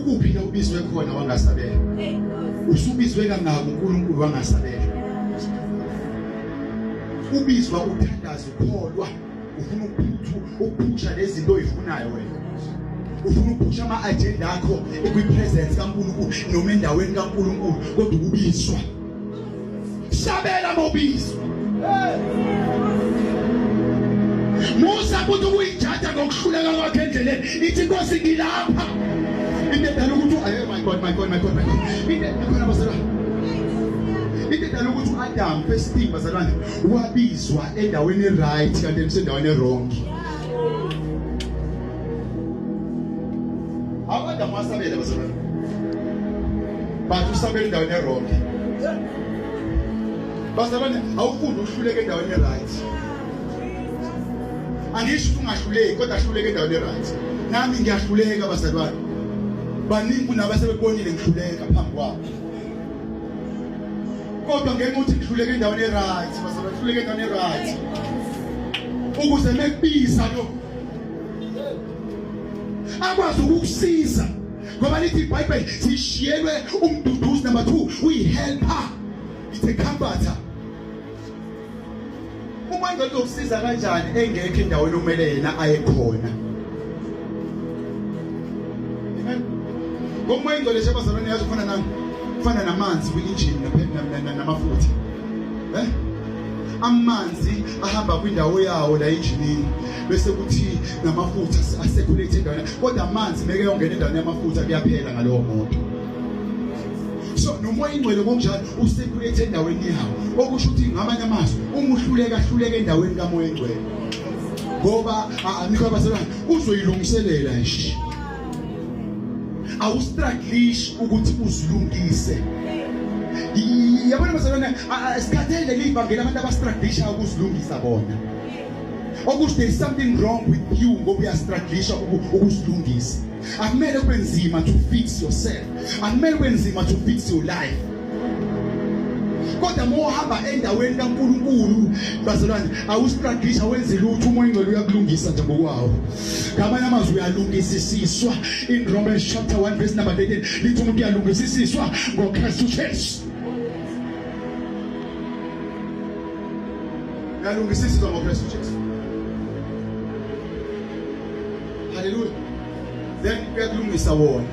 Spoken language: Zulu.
Kukuphi la ubizwe khona wangasabela? Usubizwe kangaka uNkulunkulu wangasabela? Ubizwa uthandaza ukholwa ufuna ukuphuthu ukuphusha lezi zinto oyifunayo wena. Ufuna ukuphusha ama agenda akho ekwi presence kaNkulunkulu noma endaweni kaNkulunkulu kodwa ukubizwa. Sabela mobizwa. Musa kuthi ukuyijaja ngokuhluleka kwakhe endleleni ithi inkosi ngilapha into edala ukuthi oh my God my God my God my God into ekhona bazalwane into edala ukuthi uAdam first thing bazalwane wabizwa endaweni right kanti emsendaweni wrong. Abantu wasabela bazalwane. But usabela endaweni e-wrong. Bazalwane awufundi uhluleke endaweni e-right. Angisho ukuthi ungahluleki kodwa hluleke endaweni e-right. Nami ngiyahluleka bazalwane. Baningi kunabo asebebonile ngihluleka phambi kwabo. Kodwa ngenxa ukuthi ngihluleke endaweni e-right, bazalwane ngihluleke endaweni e-right. Ukuze mekubiza lo akwazi ukukusiza ngoba lithi iBhayibheli sishiyelwe umduduzi number 2 uyihelper, it's a comforter. Uma indoda ukusiza kanjani engekho endaweni okumele yena aye khona? Amen. Ngoba ingcwele nje bazalwane yazi ufana nami, ufana namanzi kwi-engine namafutha. Eh? Amanzi ahamba kwindawo yawo la enjinini bese kuthi namafutha asekhulete endaweni, kodwa amanzi meke yongena endaweni yamafutha kuyaphela ngalowo moto. So nomoya ingcwele ngokunjalo usekhulete endaweni yawo, okusho ukuthi ngamanye amazwi uma uhluleka hluleka endaweni kamoya ingcwele, ngoba anikho abazalwane uzoyilungiselela nje, awustruggleish ukuthi uzilungise. Yabona bazalwane, sikhathele leli ivangeli abantu abastrugglisha ukuzilungisa bona, okusho there is something wrong with you ngoba uyastrugglisha ukuzilungisa. Akumele kube nzima to fix yourself, akumele kube nzima to fix your life, kodwa uma uhamba endaweni kaNkulunkulu bazalwane awustrugglisha wenze lutho, umoya ingcwele uyakulungisa nje ngokwawo. Ngamanye amazwi uyalungisisiswa. In Romans chapter 1 verse number 13 lithi umuntu uyalungisisiswa ngoKristu Jesu. Uyalungisiswa ngoKristu Jesu. Haleluya. Then uyakulungisa wona.